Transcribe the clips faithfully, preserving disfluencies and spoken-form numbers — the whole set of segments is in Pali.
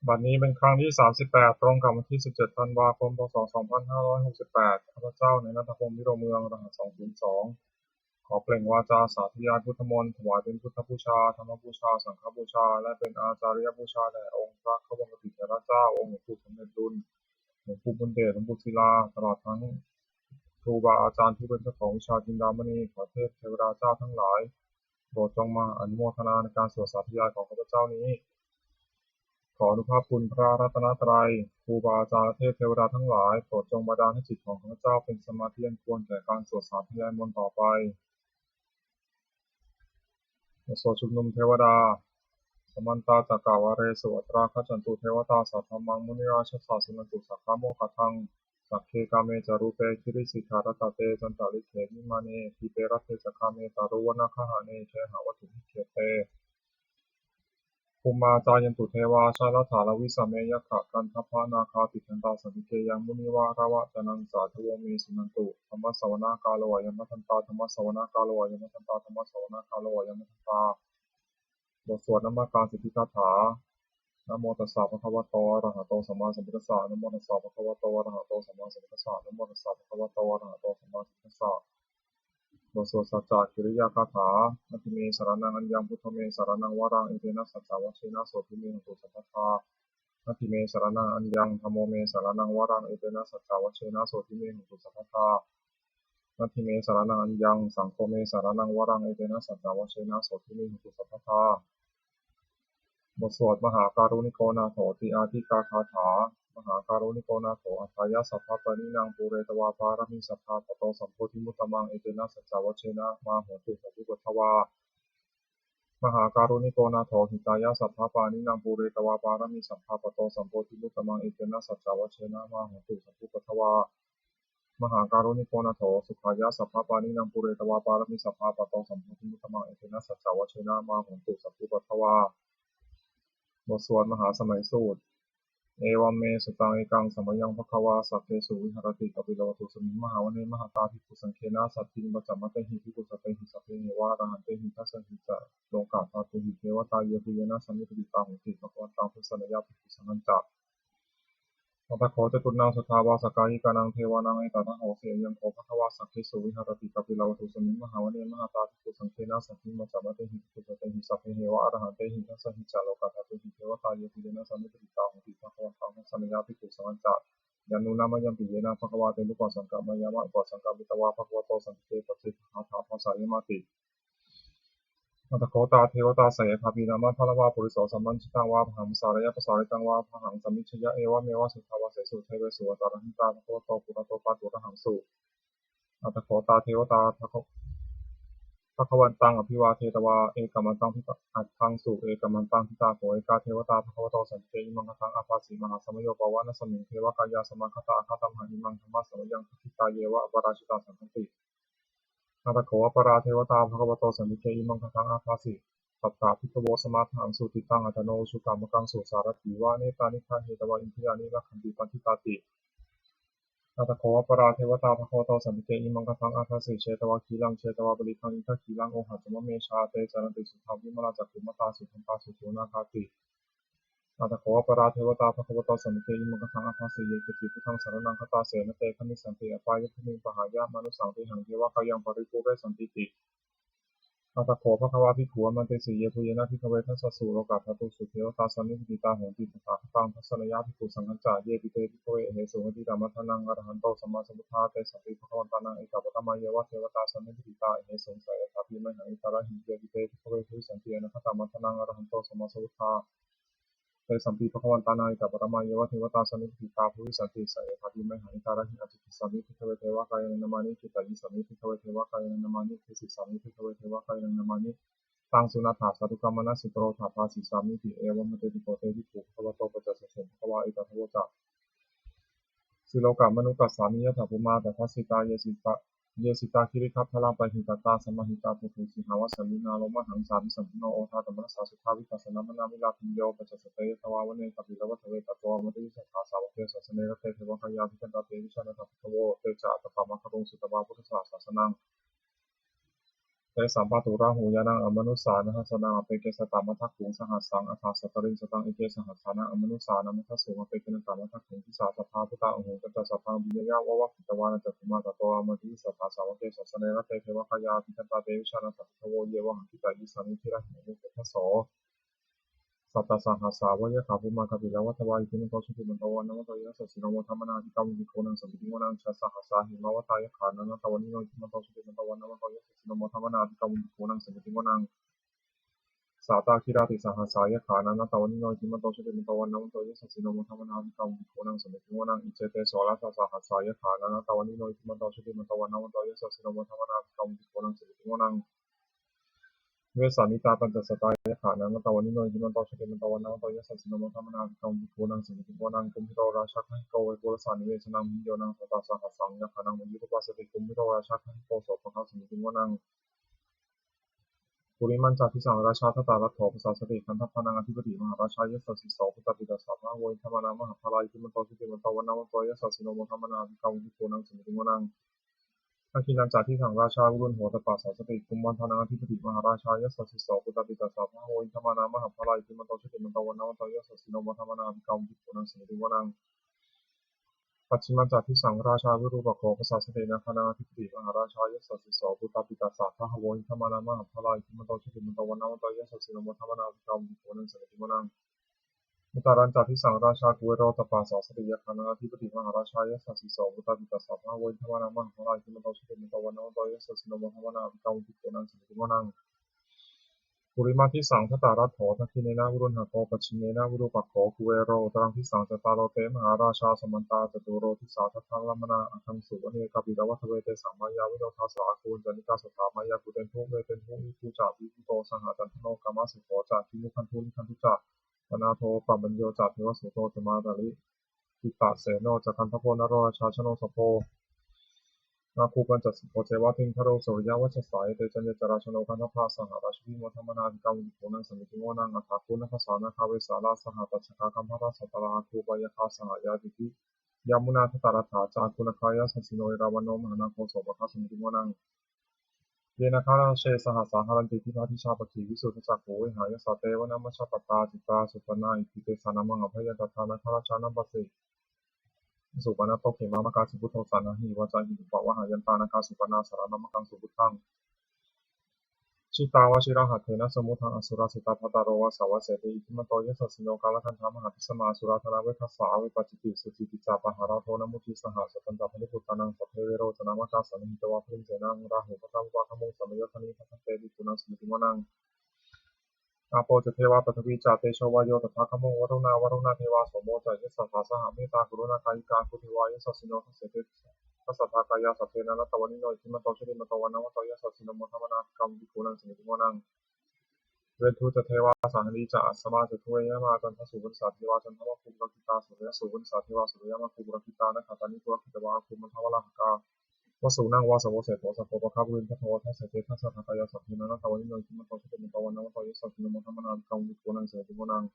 บัดนี้เป็นครั้งที่ สามสิบแปด ตรงกับวันที่ สิบเจ็ด ธันวาคม พ.ศ. สองพันห้าร้อยหกสิบแปด ข้าพเจ้า นายณัฐพงษ์ วิโรจน์เมือง รหัส สองศูนย์สอง ขอเปล่งวาจาสาธยายพุทธมนต์ ถวายเป็นพุทธบูชา ธรรมบูชา สังฆบูชา และเป็นอาจาริยบูชาแด่องค์พระควัมปติเถระเจ้า องค์หลวงปู่สำเร็จลุน หลวงปู่บุญเดช หลวงปู่ศิลา ตลอดทั้งครูบาอาจารย์ผู้เป็นเจ้าของวิชาจินดามณี ขอเทพเทวดาเจ้าทั้งหลาย โปรดจงมาอนุโมทนาในการสวดสาธยายของข้าพเจ้านี้ ขออนุภาพคุณพระรัตนตรัย ครูบาอาจารย์ เทพเทวดาทั้งหลาย โปรดจงบันดาลให้จิตของข้าพเจ้าเป็นสมาธิอันควรแก่การสวดสาธยายมนต์ต่อไป บทสวดชุมนุมเทวดา Samantā cakkavāḷesu atrāgacchantu devatā, saddhammaṃ munirājassa suṇantu saggamokkhadaṃ. Sagge kāme ca rūpe girisikharataṭe cantalikkhe vimāne, dīpe raṭṭhe ca gāme taruvanagahane gehavatthumhi khette, bhummā cāyantu devā jalathalavisame yakkhagandhabbanāgā, tiṭṭhantā santike yaṃ munivaravacanaṃ sādhavo me suṇantu. Dhammassavanakālo ayam bhadantā. Dhammassavanakālo ayam bhadantā. Dhammassavanakālo ayam bhadantā. บทสวดนมการสิทธิคาถา Namo tassa bhagavato arahato sammāsambuddhassa. Namo tassa bhagavato arahato sammāsambuddhassa. Namo tassa bhagavato arahato sammāsambuddhassa. บทสวดสัจจกิริยาคาถา Natthi me saraṇaṃ aññaṃ, buddho me saraṇaṃ varaṃ, etena saccavajjena sotthi me hotu sabbadā. Natthi me saraṇaṃ aññaṃ, dhammo me saraṇaṃ varaṃ, etena saccavajjena sotthi me hotu sabbadā. Natthi me saraṇaṃ aññaṃ, saṅgho me saraṇaṃ varaṃ, etena saccavajjena sotthi me hotu sabbadā. บทสวดมหาการุณิโกนาโถติอาทิกาคาถา Mahākāruṇiko nātho atthāya sabbapāṇinaṃ, pūretvā pāramī sabbā patto sambodhimuttamaṃ, etena saccavajjena mā hontu sabbupaddavā. Mahākāruṇiko nātho hitāya sabbapāṇinaṃ, pūretvā pāramī sabbā patto sambodhimuttamaṃ, etena saccavajjena mā hontu sabbupaddavā. Mahākāruṇiko nātho sukhāya sabbapāṇinaṃ, pūretvā pāramī sabbā patto sambodhimuttamaṃ, etena saccavajjena mā hontu sabbupaddavā. บทสวดมหาสมัยสูตร Evaṃ me sutaṃ. Ekaṃ samayaṃ bhagavā sakkesu viharati kapilavatthusmiṃ mahāvane mahatā bhikkhusaṅghena saddhiṃ pañcamattehi bhikkhusatehi sabbeheva arahantehi. Dasahi ca lokadhātūhi devatā yebhuyyena sannipatitā honti bhagavantaṃ dassanāya bhikkhusaṅghañca. Atha kho catunnaṃ suddhāvāsakāyikānaṃ devānaṃ etadahosi: Ayaṃ kho bhagavā sakkesu viharati kapilavatthusmiṃ mahāvane mahatā bhikkhusaṅghena saddhiṃ pañcamattehi bhikkhusatehi sabbeheva arahantehi. Dasahi ca lokadhātūhi devatā yebhuyyena sannipatitā honti bhagavantaṃ dassanāya bhikkhusaṅghañca. Yannūna mayampi yena bhagavā tenupasaṅkameyyāma, upasaṅkamitvā bhagavato santike paccekagāthā bhāseyyāmāti. Atha kho tā devatā seyyathāpi nāma balavā puriso sammiñjitaṃ vā bāhaṃ pasāreyya, pasāritaṃ vā bāhaṃ sammiñjeyya, evameva suddhāvāsesu devesu antarahitā bhagavato purato pāturahaṃsu. Atha kho tā devatā bhagavantaṃ abhivādetvā ekamantaṃ ṭhitā, aṭṭhaṃsu ekamantaṃ ṭhitā kho ekā devatā bhagavato santike imaṃ gāthaṃ abhāsi: Mahāsamayo pavanasmiṃ, devakāyā samāgatā; āgatamha imaṃ dhammasamayaṃ, dakkhitāyeva aparājitā saṅghanti. Atha kho aparā devatā bhagavato santike imaṃ gāthaṃ abhāsi: Tatra bhikkhavo samādahaṃsu, cittaṃ attano ujukamakaṃsu; sārathīva nettāni gahetvā, indriyāni rakkhanti paṇḍitāti. Atha kho aparā devatā bhagavato santike imaṃ gāthaṃ abhāsi: Chetvā khīlaṃ chetvā palighaṃ, indakhīlaṃ ohaccamanejā; te caranti suddhā vimalā, cakkhumatā sudantā susunāgāti. Atha kho aparā devatā bhagavato santike imaṃ gāthaṃ abhāsi: Ye keci buddhaṃ saraṇaṃ gatāse, na te gamissanti apāyabhūmiṃ; pahāya mānusaṃ dehaṃ, devakāyaṃ paripūressantīti. Atha kho bhagavā bhikkhū āmantesi: Yebhuyyena bhikkhave dasasu lokadhātūsu devatā sannipatitā honti tathāgataṃ dassanāya bhikkhusaṅghañca. Yepi te bhikkhave ahesuṃ atītamaddhānaṃ arahanto sammāsambuddhā, tesampi bhagavantānaṃ etaparamāyeva devatā sannipatitā ahesuṃ, seyyathāpi mayhaṃ etarahi. Yepi te bhikkhave bhavissanti anāgatamaddhānaṃ arahanto sammāsambuddhā, tesampi bhagavantānaṃ etaparamāyeva devatā sannipatitā bhavissanti, seyyathāpi mayhaṃ etarahi. Ācikkhissāmi bhikkhave devakāyānaṃ nāmāni, kittayissāmi bhikkhave devakāyānaṃ nāmāni, desissāmi bhikkhave devakāyānaṃ nāmāni. Taṃ suṇātha sādhukaṃ manasikarotha bhāsissāmīti. Evaṃ bhanteti kho te bhikkhū bhagavato paccassosuṃ. Bhagavā etadavoca: Silokamanukassāmi, yattha bhummā tadassitā; ye sitā, ye sitā girigabbharaṃ, pahitattā samāhitā. Puthū sīhāva sallīnā, lomahaṃsābhisambhuno; odātamanasā suddhā, vippasannamanāvilā. Bhiyyo pañcasate ñatvā, vane kāpilavatthave; tato āmantayi satthā, sāvake sāsane rate. Devakāyā abhikkantā, te vijānātha bhikkhavo; te ca ātappamakaruṃ, sutvā buddhassa sāsanaṃ. Tesampāturahu ñāṇaṃ amanussāna dassanaṃ, appeke satamaddakkhuṃ sahassaṃ atha sattariṃ sataṃ, eke sahassānaṃ amanussānamaddasuṃ, appekenantamaddakkhuṃ disā sabbā phuṭā ahuṃ. Tañca sabbaṃ abhiññāya vavakkhitvāna cakkhumā, tato āmantayi satthā sāvake sāsane rate. Devakāyā abhikkantā te vijānātha bhikkhavo, ye vohaṃ kittayissāmi girāhi anupubbaso. Sattasahassā va yakkhā bhummā kāpilavatthavā, iddhimanto jutimanto vaṇṇavanto yasassino, modamānā abhikkāmuṃ bhikkhūnaṃ samitiṃ vanaṃ. Chasahassā hemavatā yakkhā nānattavaṇṇino, iddhimanto jutimanto vaṇṇavanto yasassino, modamānā abhikkāmuṃ bhikkhūnaṃ samitiṃ vanaṃ. Sātāgirā tisahassā yakkhā nānattavaṇṇino, iddhimanto jutimanto vaṇṇavanto yasassino, modamānā abhikkāmuṃ bhikkhūnaṃ samitiṃ vanaṃ. Iccete soḷasasahassā yakkhā nānattavaṇṇino, iddhimanto jutimanto vaṇṇavanto yasassino, modamānā abhikkāmuṃ bhikkhūnaṃ samitiṃ vanaṃ. Vessāmittā pañcasatā yakkhā nānattavaṇṇino, iddhimanto jutimanto vaṇṇavanto yasassino, modamānā abhikkāmuṃ bhikkhūnaṃ samitiṃ vanaṃ. Kumbhīro rājagahiko vepullassa nivesanaṃ, bhiyyo naṃ satasahassaṃ yakkhānaṃ payirupāsati, kumbhīro rājagahiko sopāga samitiṃ vanaṃ. Purimañca disaṃ rājā dhataraṭṭho pasāsati, gandhabbānaṃ ādhipati mahārājā yasassi so. Puttāpi tassa bahavo indanāmā mahabbalā, iddhimanto jutimanto vaṇṇavanto yasassino, modamānā abhikkāmuṃ bhikkhūnaṃ samitiṃ vanaṃ. Dakkhiṇañca disaṃ rājā virūḷho tappasāsati, kumbhaṇḍānaṃ ādhipati mahārājā yasassi so. Puttāpi tassa bahavo indanāmā mahabbalā, iddhimanto jutimanto vaṇṇavanto yasassino, modamānā abhikkāmuṃ bhikkhūnaṃ samitiṃ vanaṃ. Pacchimañca disaṃ rājā virūpakkho pasāsati, nāgānaṃ ādhipati mahārājā yasassi so. Puttāpi tassa bahavo indanāmā mahabbalā, iddhimanto jutimanto vaṇṇavanto yasassino, modamānā abhikkāmuṃ bhikkhūnaṃ samitiṃ vanaṃ. Uttarañca disaṃ rājā kuvero tappasāsati, yakkhānaṃ ādhipati mahārājā yasassi so. Puttāpi tassa bahavo indanāmā mahabbalā, iddhimanto jutimanto vaṇṇavanto yasassino, modamānā abhikkāmuṃ bhikkhūnaṃ samitiṃ vanaṃ. Purimaṃ disaṃ dhataraṭṭho, dakkhiṇena virūḷhako, pacchimena virūpakkho kuvero. Uttaraṃ disaṃ cattāro te mahārājā, samantā caturo disā daddallamānā aṭṭhaṃsu vane kāpilavatthave. Tesaṃ māyāvino dāsā āgū vañcanikā saṭhā, māyā kuṭeṇḍu veṭeṇḍu viṭū ca viṭuṭo saha, candano kāmaseṭṭho ca kinnughaṇḍu nighaṇḍu ca, panādo opamañño ca devasūto ca mātali, cittaseno ca gandhabbo naḷorājā janosabho, āgū pañcasikho ceva timbarū suriyavacchasā. Ete caññe ca rājāno gandhabbā saha rājubhi, modamānā abhikkāmuṃ bhikkhūnaṃ samitiṃ vanaṃ. Athāgū nāgasā nāgā vesālā saha tacchakā kambalassatarā, āgū pāyāgā saha ñātibhi, yāmunā dhataraṭṭhā ca āgū nāgā yasassino, erāvaṇo mahānāgo sopāga samitiṃ vanaṃ. Ye nāgarāje sahasā haranti dibbā dijā pakkhi visuddhacakkhū, vehāyasā te vanamajjhapattā citrā supaṇṇā iti tesa nāmaṃ. Abhayantadā nāgarājānamāsi, supaṇṇato khemamakāsi buddho saṇhāhi vācāhi upavhayantā, nāgā supaṇṇā saraṇamakaṃsu buddhaṃ. Jitā vajirahatthena samuddaṃ asurā sitā, bhātaro vāsavassete iddhimanto yasassino. Kālakañjā mahābhismā asurā dānaveghasā, vepacitti sucitti ca pahārādo namucī saha. Satañca baliputtānaṃ sabbe verocanāmakā, sannayhitvā baliṃ senaṃ rāhubhaddamupāgamuṃ, samayodāni bhaddante bhikkhūnaṃ samitiṃ vanaṃ. Āpo ca devā paṭhavī ca tejo vāyo tadāgamuṃ, varuṇā vāruṇā devā somo ca yasasā saha. Mettākaruṇākāyikā āgū devā yasassino, dasete dasadhā kāyā sabbe nānattavaṇṇino, iddhimanto jutimanto vaṇṇavanto yasassino, modamānā abhikkāmuṃ bhikkhūnaṃ samitiṃ vanaṃ. Veṇḍū ca devā sahalī ca asamā ca duve yamā, candassūpanisā devā candamāgū purakkhitā, suriyassūpanisā devā suriyamāgū purakkhitā, nakkhattāni purakkhitvā āgū mandavalāhakā. Vasūnaṃ vāsavo seṭṭho sakkopāga purindado, dasete dasadhā kāyā sabbe nānattavaṇṇino, iddhimanto jutimanto vaṇṇavanto yasassino, modamānā abhikkāmuṃ bhikkhūnaṃ samitiṃ vanaṃ.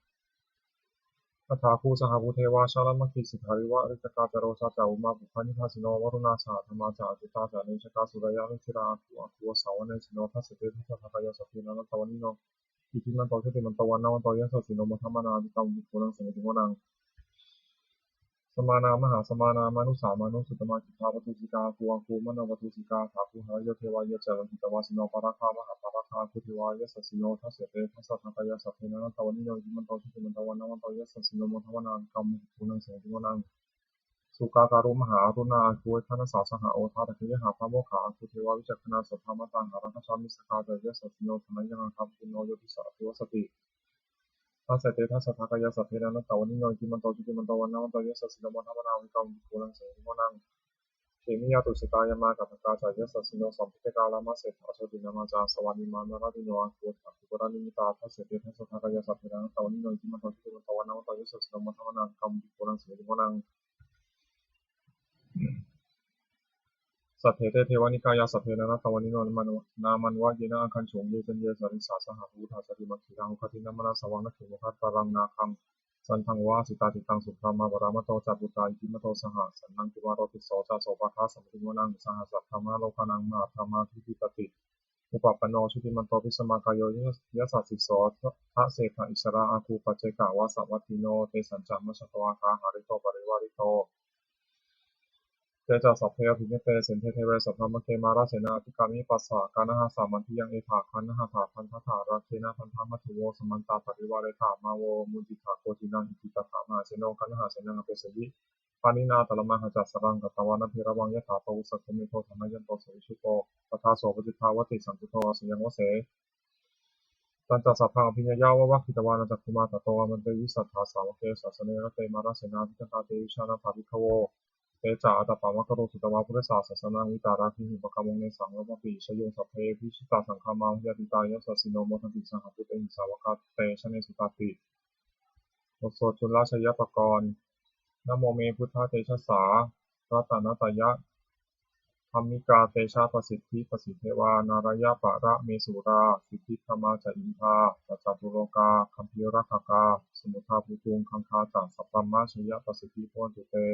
Athāgū sahabhū devā jalamaggisikhāriva, ariṭṭhakā ca rojā ca ummāpupphanibhāsino, varuṇā sahadhammā ca accutā ca anejakā, sūleyyarucirā āgū āgū vāsavanesino, dasete dasadhā kāyā sabbe nānattavaṇṇino, iddhimanto jutimanto vaṇṇavanto yasassino, modamānā abhikkāmuṃ bhikkhūnaṃ samitiṃ vanaṃ. Samānā mahāsamānā mānusā mānusuttamā, khiḍḍāpadūsikā āgū āgū manopadūsikā, athāgū harayo devā ye ca lohitavāsino, pāragā mahāpāragā āgū devā yasassino, dasete dasadhā kāyā sabbe nānattavaṇṇino, iddhimanto jutimanto vaṇṇavanto yasassino, modamānā abhikkāmuṃ bhikkhūnaṃ samitiṃ vanaṃ. Sukkā karumhā karumhā aruṇā āgū veghanasā saha, odātagayhā pāmokkhā āgū devā vicakkhaṇā, sadāmattā hāragajā missakā ca yasassino, thanayaṃ āgā pajjunno yo disā abhivassati, dasete dasadhā kāyā sabbe nānattavaṇṇino, iddhimanto jutimanto vaṇṇavanto yasassino, modamānā abhikkāmuṃ bhikkhūnaṃ samitiṃ vanaṃ. Khemiyā tusitā yāmā kaṭṭhakā ca yasassino, lambitakā lāmaseṭṭhā jotināmā ca āsavā, nimmānaratino āgū athāgū paranimmitā, dasete dasadhā kāyā sabbe nānattavaṇṇino, iddhimanto jutimanto vaṇṇavanto yasassino, modamānā abhikkāmuṃ bhikkhūnaṃ samitiṃ vanaṃ. Saṭṭhete devanikāyā sabbe nānattavaṇṇino, nāmanvayena āgañchuṃ ye caññe sadisā saha, pavutthajātimakkhīlaṃ oghatiṇṇamanāsavaṃ, dakkhemoghataraṃ nāgaṃ candaṃva asitātitaṃ. Subrahmā paramatto ca puttā iddhimato saha, sanaṅkumāro tisso ca sopāga samitiṃ vanaṃ. Sahassabrahmalokānaṃ mahābrahmābhitiṭṭhati, upapanno jutimanto bhismākāyo yasassi so. Dasettha issarā āgū paccekavasavattino, tesañca majjhatvā gāhārito parivārito. Te ca sabbe abhikkante sinde deve sabrahmake, mārasenā abhikkāmi passa kaṇhassa mandiyaṃ. Etha gaṇhatha bandhatha rāgena bandhamatthu vo, samantā parivāretha mā vo muñcittha koci naṃ. Iti tattha mahāseno kaṇhasenaṃ apesayi, pāṇinā talamāhacca saraṃ katvāna bheravaṃ. Yathā pāvussako megho thanayanto savijjuko, tadā so paccudāvatti saṅkuddho asayaṃvase. Tañca sabbaṃ abhiññāya vavakkhitvāna cakkhumā, tato āmantayi satthā sāvake sāsane rate. Mārasenā abhikkantā te vijānātha bhikkhavo, te ca ātappamakaruṃ sutvā buddhassa sāsanaṃ, vītarāgehi pakkāmuṃ nesaṃ lomampi iñjayuṃ. Sabbe vijitasaṅgāmā bhayātītā yasassino, modanti saha bhūtehi sāvakā te janesutāti. บทสวดจุลชัยปกรณ์ Namo me buddhatejasā ratanattayadhammikā, tejapasiddhi pasīdevā nārāyaparamesurā, siddhibrahmā ca indā ca catulokā gambhīrakkhakā, samuddā bhūtuṃ gaṅgā ca sabrahmajayapasiddhi bhavantu te.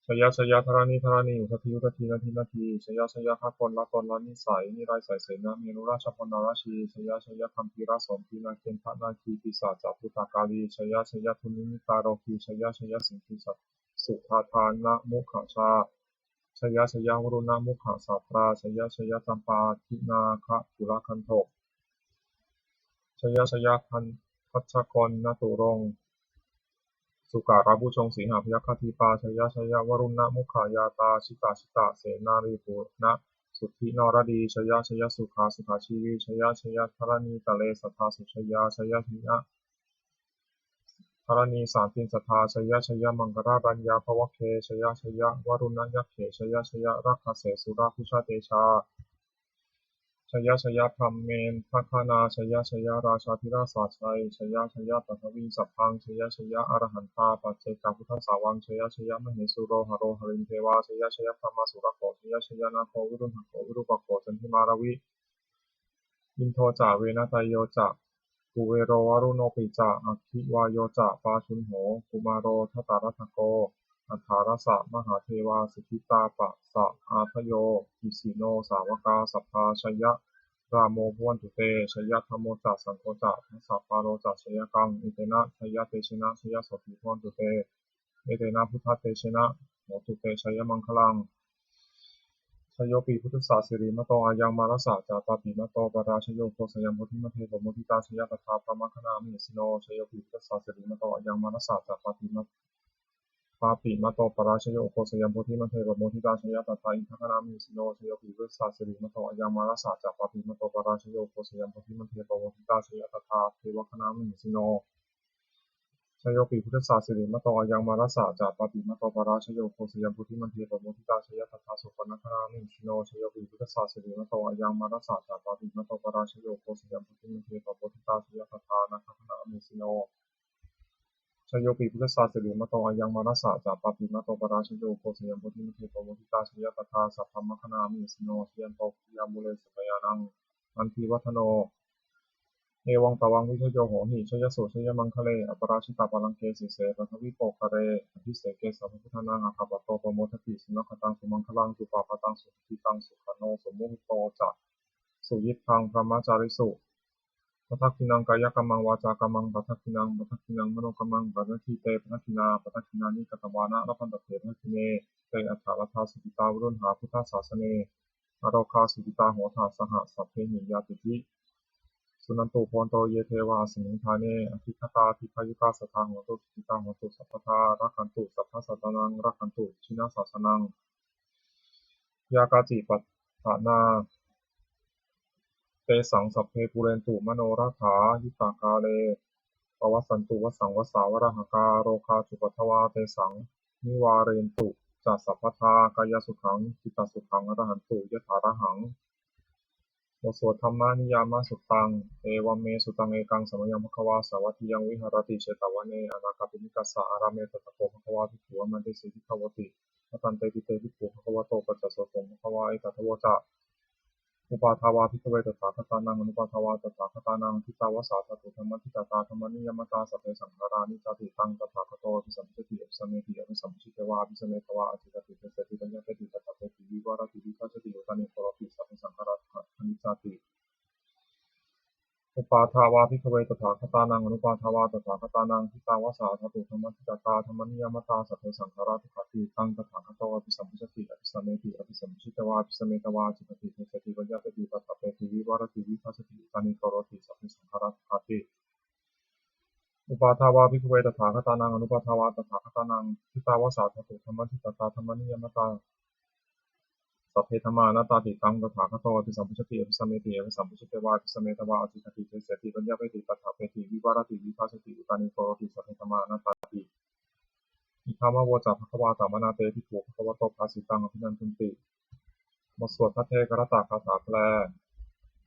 Jaya jaya dharaṇi dharaṇī udadhi udadhī nadi nadī, jaya jaya พระคนละตนละนิสัย นิรัยใสเสนา เมรุราชพลนรชนี jaya jaya gambhīra sombhī นาเกนทะนาคี ปีศาจจะ bhūtakālī, jaya jaya dunnimittarogī, jaya jaya siṅgī sudādānamukhajā, jaya jaya varuṇṇamukhasātrā, jaya jaya campādināgakulagantho, jaya jaya bhaddakonnaturaṅga sukarabhujaṅga sīhabyagghadīpā, jaya jaya varuṇṇamukhayātrā, jita jita senārī punasuddhi naradī, jaya jaya sukhā sukhā jīvī, jaya jaya dharaṇītale sadā sujayā, jaya jaya dharaṇī sāntin sadā, jaya jaya maṅkarāraññā bhavagge, jaya jaya varuṇṇayakkhe, jaya jaya rakkhase surabhujatejā, jaya jaya brahmendagaṇā, jaya jaya rājādhirājasājjaya, jaya jaya paṭhaviṃ sabbaṃ, jaya jaya arahantā paccekabuddhasāvaṃ, jaya jaya mahesuro haro harindevā, jaya jaya brahmā surakkho, jaya jaya nāgo viruḷhako virūpakkho candimā ravi, indo ca venateyyo ca kuvero varuṇopi ca, aggi vāyo ca pājuṇho kumāro dhataraṭṭhako, aṭṭhārasa mahādevā siddhitāpasa-ādayo, isino sāvakā sabbā jayarāmo bhavantu te. Jayadhammo ca saṅgho ca dasapālo ca jayakaṃ, etena jayatejena jayasotthī bhavantu te. Etena buddhatejena hotu te jayamaṅgalaṃ. Jayopi buddhassa sirīmato ayaṃ, mārassa ca pāpimato parājayo, ugghosayaṃ bodhimaṇḍe pamoditā, jaya tadā brahmagaṇā mahesino. Jayopi buddhassa sirīmato ayaṃ, mārassa ca pāpima- pāpimato parājayo, ugghosayaṃ bodhimaṇḍe pamoditā, jaya tadā indagaṇā mahesino. Jayopi buddhassa sirīmato ayaṃ, mārassa ca pāpimato parājayo, ugghosayaṃ bodhimaṇḍe pamoditā, jaya tadā devagaṇā mahesino. Jayopi buddhassa sirīmato ayaṃ, mārassa ca pāpimato parājayo, ugghosayaṃ bodhimaṇḍe pamoditā, jaya tadā supaṇṇagaṇā mahesino. Jayopi buddhassa sirīmato ayaṃ, mārassa ca pāpimato parājayo, ugghosayaṃ bodhimaṇḍe pamoditā, jaya tadā nāgagaṇā mahesino. Jayopi buddhassa sirīmato ayaṃ, mārassa ca pāpimato parājayo, ugghosayaṃ bodhimaṇḍe pamoditā, jaya tadā sabrahmagaṇā mahesino. Jayanto bodhiyā mūle sakyānaṃ nandivaḍḍhano, evaṃ tvaṃ vijayo hohi jayassu jayamaṅgale, aparājitapallaṅke sīse paṭhavipokkhare, abhiseke sabbabuddhānaṃ aggappatto pamodati. Sunakkhattaṃ sumaṅgalaṃ supabhātaṃ suhuṭṭhitaṃ, sukhaṇo sumuhutto ca suyiṭṭhaṃ brahmacārisu, padakkhiṇaṃ kāyakammaṃ vācākammaṃ padakkhiṇaṃ, padakkhiṇaṃ manokammaṃ paṇidhī te padakkhiṇā, padakkhiṇāni katvāna labhantatthe padakkhiṇe. Te atthaladdhā sukhitā viruḷhā buddhasāsane, arogā sukhitā hotha saha sabbehi ñātibhi. Suṇantu bhonto ye devā asmiṃ ṭhāne adhigatā, dīghāyukā sadā hontu, sukhitā hontu sabbadā, rakkhantu sabbasattānaṃ, rakkhantu jinasāsanaṃ. Yā kāci patthanā tesaṃ sabbe pūrentu manorathā, yuttakāle pavassantu vassaṃ vassā valāhakā, rogā cupaddavā tesaṃ nivārentu ca sabbadā, kāyasukhaṃ cittasukhaṃ arahantu yathārahaṃ. Botสวด Dhammaniyāmasuttaṃ. Evaṃ me sutaṃ. Ekaṃ samayaṃ bhagavā sāvatthiyaṃ viharati jetavane anāthapiṇḍikassa ārāme. Tatra kho bhagavā bhikkhū āmantesi bhikkhavoti. Bhadanteti te bhikkhū bhagavato paccassosuṃ. Bhagavā etadavoca. Uppādā vā bhikkhave tathāgatānaṃ anuppādā vā tathāgatānaṃ, ṭhitā va sā dhātu dhammaṭṭhitatā dhammaniyāmatā: sabbe saṅkhārā aniccāti. Taṃ tathāgato abhisambujjhati abhisameti, abhisambujjhitvā abhisametvā ācikkhati deseti paññapeti paṭṭhapeti vivarati vibhajati uttānīkaroti: sabbe saṅkhārā dukkhā Uppādā vā bhikkhave tathāgatānaṃ anuppādā vā tathāgatānaṃ, ṭhitā va sā dhātu dhammaṭṭhitatā dhammaniyāmatā, sabbe saṅkhārā dukkhāti. Taṃ tathāgato abhisambujjhati abhisameti, abhisambujitvā abhisametvā ācikkhati deseti paññapeti paṭṭhapeti vivarati vibhajati uttānīkaroti, sabbe saṅkhārā dukkhāti. Uppādā vā bhikkhave tathāgatānaṃ anuppādā vā tathāgatānaṃ, ṭhitā va sā dhātu dhammaṭṭhitatā dhammaniyāmatā, sabbe dhammā anattāti. Taṃ tathāgato abhisambujjhati abhisameti, abhisambujitvā abhisametvā ācikkhati deseti paññapeti paṭṭhapeti vivarati vibhajati uttānīkaroti, sabbe dhammā anattāti. Idamavoca bhagavā. Attamanā te bhikkhū bhagavato bhāsitaṃ abhinandunti. บทสวดภัทเทกรัตตคาถาแปล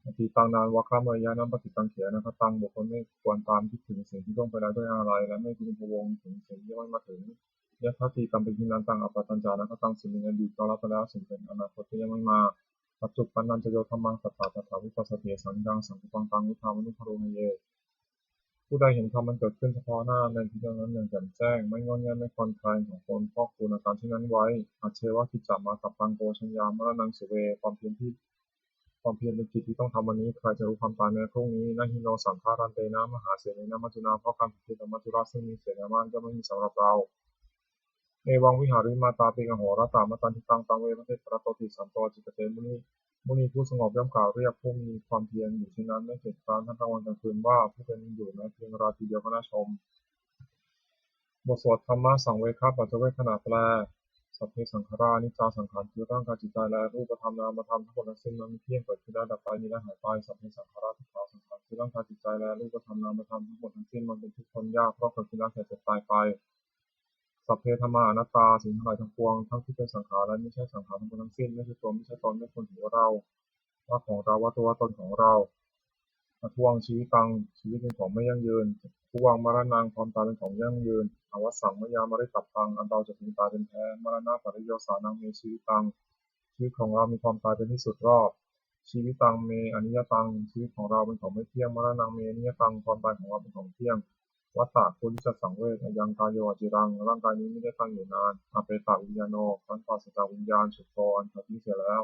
Atītaṃ nānvāgameyya nappaṭikaṅkhe anāgataṃ. บุคคลไม่ควรตามคิดถึงสิ่งที่ล่วงไปแล้วด้วยอาลัย และไม่พึงพะวงถึงสิ่งที่ยังไม่มาถึง Yadatītampahīnantaṃ appattañca anāgataṃ. สิ่งเป็นอดีตก็ละไปแล้ว สิ่งเป็นอนาคตก็ยังไม่มา Paccuppannañca yo dhammaṃ tattha tattha vipassati, asaṃhiraṃ asaṅkuppaṃ taṃ viddhā manubrūhaye. ผู้ใดเห็นธรรมอันเกิดขึ้นเฉพาะหน้าในที่นั้นอย่างแจ่มแจ้ง ไม่ง่อนแง่นไม่คลอนแคลน ของตนพอกพูนอาการเช่นนั้นไว้ Ajjeva kiccamātappaṃ ko jaññā maraṇaṃ suve. ความเพียรที่ ความเพียรเป็นกิจที่ต้องทำวันนี้ ใครจะรู้ความตายแม้พรุ่งนี้ Na hi no saṅgarantena mahāsenena maccunā. เพราะการผัดเพี้ยนกับมัจจุราชซึ่งมีเสนามาก ย่อมไม่มีสำหรับเรา Evaṃ vihārimātāpiṃ ahorattamatanditaṃ, taṃ ve bhaddekarattoti santo ācikkhate muni. มุนีผู้สงบย่อมกล่าวเรียกผู้มีความเพียรอยู่เช่นนั้น ไม่เกียจคร้านทั้งกลางวันกลางคืนว่า ผู้เป็นอยู่แม้เพียงราตรีเดียวก็น่าชม บทสวดธรรมสังเวคปัจจเวกขณาแปล Sabbe saṅkhārā aniccā. สังขารคือร่างกายจิตใจและรูปธรรมนามธรรมทั้งหมดทั้งสิ้น มันไม่เที่ยง เกิดขึ้นแล้วดับไป มีแล้วหายไป Sabbe saṅkhārā dukkhā. สังขารคือร่างกายจิตใจและรูปธรรมนามธรรมทั้งหมดทั้งสิ้น มันเป็นทุกข์ทนยาก เพราะเกิดขึ้นแล้วแก่เจ็บตายไป Sabbe dhammā anattā. สิ่งทั้งหลายทั้งปวง ทั้งที่เป็นสังขารและไม่ใช่สังขารทั้งปวงทั้งสิ้น ไม่ใช่ตัว ไม่ใช่ตน ไม่ควรถือว่าเรา ว่าของเรา ว่าตัว ว่าตนของเรา Addhuvaṃ jīvitaṃ. ชีวิตเป็นของไม่ยั่งยืน Addhuvaṃ maraṇaṃ. ความตายเป็นของยั่งยืน Avassaṃ mayā maritabbaṃ. อันเราจะพึงตายเป็นแท้ Maraṇapariyosānaṃ me jīvitaṃ. ชีวิตของเรามีความตายเป็นที่สุดรอบ Jīvitaṃ me aniyataṃ. ชีวิตของเราเป็นของไม่เที่ยง Maraṇaṃ me niyataṃ. ความตายของเราเป็นของเที่ยง Vata, ควรที่จะสังเวช Ayaṃ kāyo aciraṃ. ร่างกายนี้ไม่ได้ตั้งอยู่นาน Apetaviññāṇo. ครั้นปราศจากวิญญาณ Chuḍḍho. อันเขาทิ้งเสียแล้ว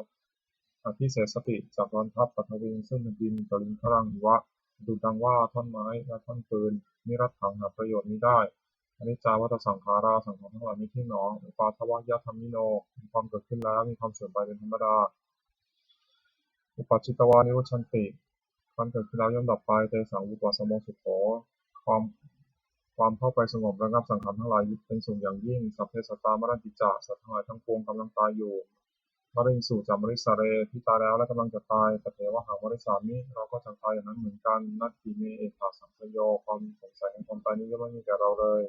Adhisessati. จักนอนทับ Paṭhaviṃ. ซึ่งแผ่นดิน Kaliṅgaraṃ iva. Paduddaṃ vā. ท่อนไม้และท่อนฟืน Niratthaṃ. หาประโยชน์มิได้ Aniccā vata saṅkhārā. สังขารทั้งหลายไม่เที่ยงหนอ Uppādavayadhammino. มีความเกิดขึ้นแล้ว มีความเสื่อมไปเป็นธรรมดา Uppajjitvā nirujjhanti. ครั้นเกิดขึ้นแล้วย่อมดับไป Tesaṃ vūpasamo sukho. ความ ความเข้าไปสงบระงับสังขารทั้งหลายเป็นสุขอย่างยิ่ง Sabbe sattā maranti ca. สัตว์ทั้งหลายทั้งปวงกำลังตายอยู่ Mariṃsu ca marissare. ที่ตายแล้วและกำลังจะตาย Tathevāhaṃ marissāmi. เราก็จักตายอย่างนั้นเหมือนกัน Natthi me ettha saṃsayo. ความสงสัยในความตายนี้ย่อมไม่มีแก่เราเลย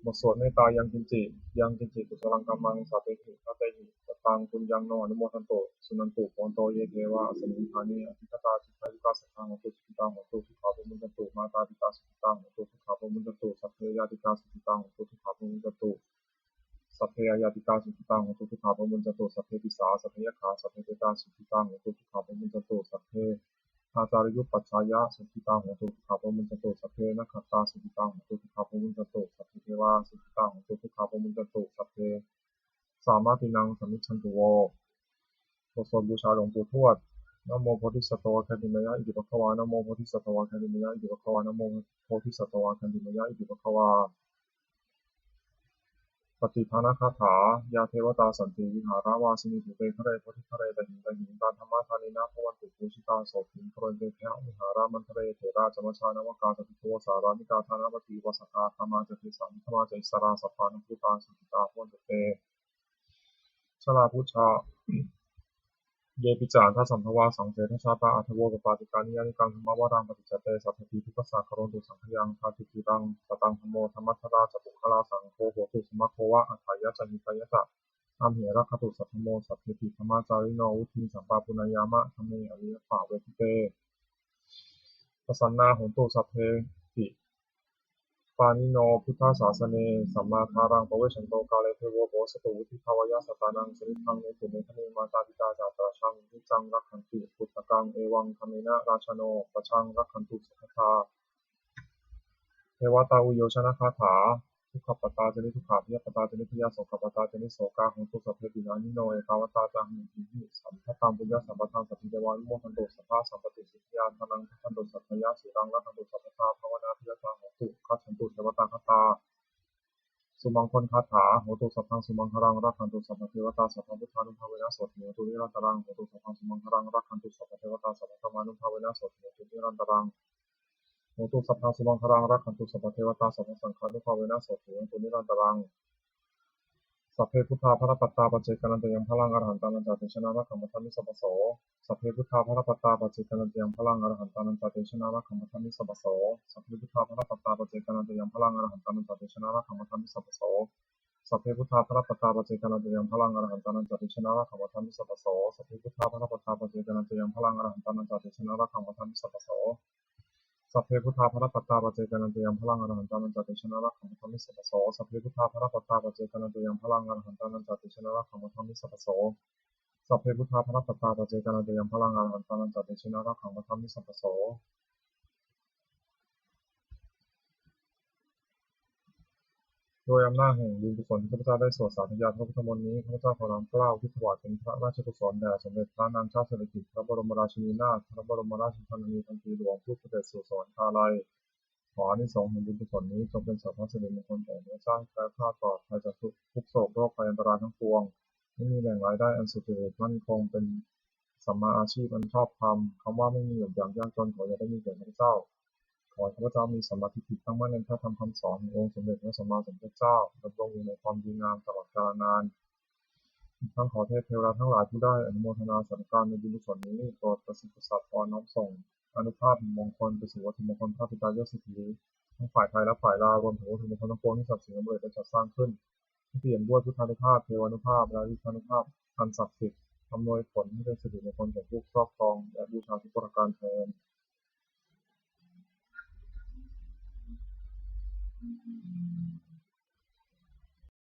บทสวดเมตตา Yaṃ kiñci. Yaṃ kiñci kusalaṃ kammaṃ sabbehi katehi kataṃ puññaṃ no anumodantu. Suṇantu bhonto ye devā asmiṃ ṭhāne adhigatā. Dīghāyukā sadā hontu, sukhitā hontu, dukkhā pamuñcantu. Mātāpitā sukhitā hontu, dukkhā pamuñcantu. Sabbe ñātikā sukhitā hontu, dukkhā pamuñcantu. Sabbe aññātikā sukhitā hontu, dukkhā pamuñcantu. Sabbe pisā, sabbe yakkhā, sabbe petā sukhitā hontu, dukkhā pamuñcantu. Sabbe ācariyupajjhāyā sukhitā hontu, dukkhā pamuñcantu. Sabbe nakkhattā sukhitā hontu, dukkhā pamuñcantu. Sabbe devā sukhitā hontu, dukkhā pamuñcantu. Sabbe sampattīnaṃ samijjhantu vo. บทสวดบูชาหลวงปู่ทวด Namo bodhisatto āgantimāya iti bhagavā. Namo bodhisatto āgantimāya iti bhagavā. Namo bodhisatto āgantimāya iti bhagavā. Pattidānagāthā. Yā devatā santi vihāravāsinī, thūpe ghare bodhighare tahiṃ tahiṃ, tā dhammadānena bhavantu pūjitā, sotthiṃ karontedha vihāramaṇḍale. Therā ca majjhā navakā ca bhikkhavo, sārāmikā dānapatī upāsakā, gāmā ca desā nigamā ca issarā, sappāṇabhūtā sukhitā bhavantu te. Jalābujā. Yepi ca aṇḍasambhavā saṃsedajātā, athavopapātikā niyyānikaṃ dhammavaraṃ paṭicca te sabbapī dukkhassa karontu saṅkhayaṃ. Thātuciraṃ sataṃ dhammo dhammaddharā ca puggalā, saṅgho hotu samaggo va atthāya ca hitāya ca. Amhe rakkhatu saddhammo sabbepi dhammacārino, vuḍḍhiṃ sampāpuṇeyyāma dhamme ariyappavedite. Pasannā hontu sabbepi pāṇino buddhasāsane, sammā dhāraṃ pavecchanto kāle devo pavassatu. Vuḍḍhibhāvāya sattānaṃ samiddhaṃ netu medaniṃ, mātā pitā ca atrajaṃ niccaṃ rakkhanti puttakaṃ, evaṃ dhammena rājāno pajaṃ rakkhantu sabbadā. Devatāuyyojanagāthā. dukkhappattā ca niddukkhā, bhayappattā ca nibbhayā, sokappattā ca nissokā, hontu sabbepi pāṇino. Ettāvatā ca amhehi sambhataṃ puññasampadaṃ, sabbe devānumodantu, sabbasampattisiddhiyā. Dhanaṃ dadantu saddhāya, sīlaṃ rakkhantu sabbadā, bhāvanābhiratā hontu, gacchantu devatāgatā. Sumaṅgalagāthā. Hotu sabbaṃ sumaṅgalaṃ, rakkhantu sabbadevatā, sabbabuddhānubhāvena sotthī hontu nirantaraṃ. Hotu sabbaṃ sumaṅgalaṃ, rakkhantu sabbadevatā, sabbadhammānubhāvena sotthī hontu nirantaraṃ. Hotu sabbaṃ sumaṅgalaṃ, rakkhantu sabbadevatā, sabbasaṅghānubhāvena sotthī hontu nirantaraṃ. Sabbe buddhā balappattā, paccekānañca yaṃ balaṃ, arahantānañca tejena, rakkhaṃ bandhāmi sabbaso. Sabbe buddhā balappattā, paccekānañca yaṃ balaṃ, arahantānañca tejena, rakkhaṃ bandhāmi sabbaso. Sabbe buddhā balappattā, paccekānañca yaṃ balaṃ, arahantānañca tejena, rakkhaṃ bandhāmi sabbaso. Sabbe buddhā balappattā, paccekānañca yaṃ balaṃ, arahantānañca tejena, rakkhaṃ bandhāmi sabbaso. Sabbe buddhā balappattā, paccekānañca yaṃ balaṃ, arahantānañca tejena, rakkhaṃ bandhāmi sabbaso. Sabbe buddhā balappattā, paccekānañca yaṃ balaṃ, arahantānañca tejena, rakkhaṃ bandhāmi sabbaso. Sabbe buddhā balappattā, paccekānañca yaṃ balaṃ, arahantānañca tejena, rakkhaṃ bandhāmi sabbaso. Sabbe buddhā balappattā, paccekānañca yaṃ balaṃ, arahantānañca tejena, rakkhaṃ bandhāmi sabbaso. ด้วยอำนาจแห่งบุญกุศลที่ข้าพเจ้าได้สวดสาธยายพระพุทธมนต์นี้ ข้าพเจ้าขอน้อมเกล้าอุทิศถวายเป็นพระราชกุศลแด่สมเด็จพระนางเจ้าสิริกิติ์ พระบรมราชินีนาถ พระบรมราชชนนีพันปีหลวง ผู้เสด็จสู่สวรรคาลัย ขออานิสงส์แห่งบุญกุศลนี้จงเป็นสรรพสิริมงคลแก่ข้าพเจ้า แคล้วคลาดปลอดภัยจากทุกข์โศกโรคภัยอันตรายทั้งปวง ไม่มีแหล่งรายได้อันสุจริตมั่นคง เป็นสัมมาอาชีพอันชอบธรรม คำว่าไม่มีอยู่อย่างยากจนขออย่าได้มีแก่ข้าพเจ้า ขอให้ข้าพเจ้ามีสัมมาทิฏฐิตั้งมั่นในพระธรรมคำสอนขององค์สมเด็จพระสัมมาสัมพุทธเจ้า ดำรงอยู่ในความดีงามตลอดกาลนาน อีกทั้งขอเทพเทวดาทั้งหลายผู้ได้อนุโมทนาสาธุการในบุญกุศลนี้ โปรดประสิทธิ์ประสาทพรน้อมส่งอานุภาพแห่งมงคลไปสู่วัตถุมงคลพระปิดตายอดเศรษฐี ทั้งฝ่ายไทยและฝ่ายลาว รวมถึงวัตถุมงคลทั้งปวงที่ศักดิ์สิทธิ์อันประดิษฐ์และจัดสร้างขึ้น ให้เปี่ยมด้วยพุทธานุภาพ เทวานุภาพ และฤทธานุภาพอันศักดิ์สิทธิ์ อำนวยผลให้เป็นสิริมงคลแก่ผู้ครอบครองและบูชาทุกประการเทอญ Thank you.